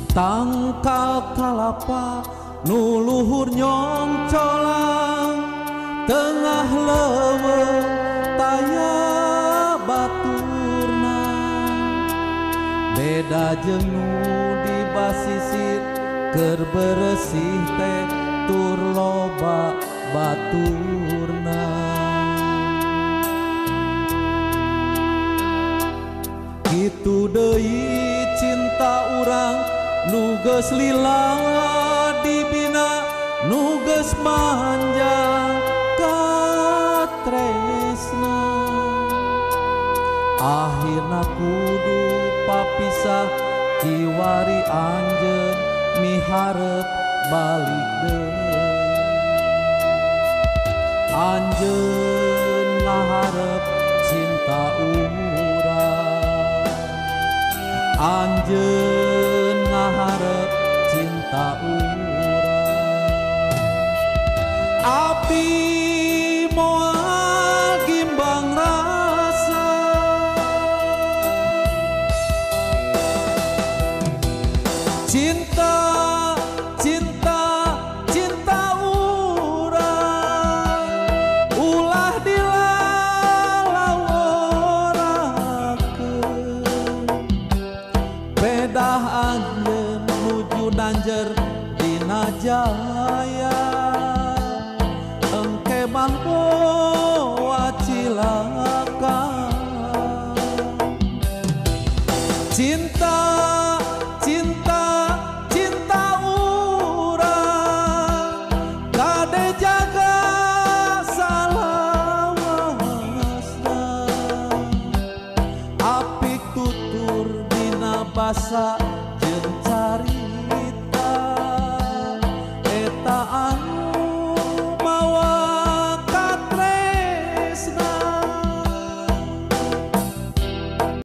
Tangkal kalapa nu luhur nyongcolang tengah leuweung taya baturna beda jeung nu di basisir keur beresih teh tur loba baturna. Kitu deui cinta urang nu geus lila dibina nu geus manjang katresna akhirna kudu papisah kiwari anjeun miharep balik deui anjeun ngaharep cinta urang anjeun ngaharep cinta urang api moal gimbang rasa cinta cinta cinta urang ulah dilalaworakeun pedah anjeun nuju danjer dina jaya engke mah moal cilaka cinta cinta cinta urang kade jaga salawasna apik tutur dina basa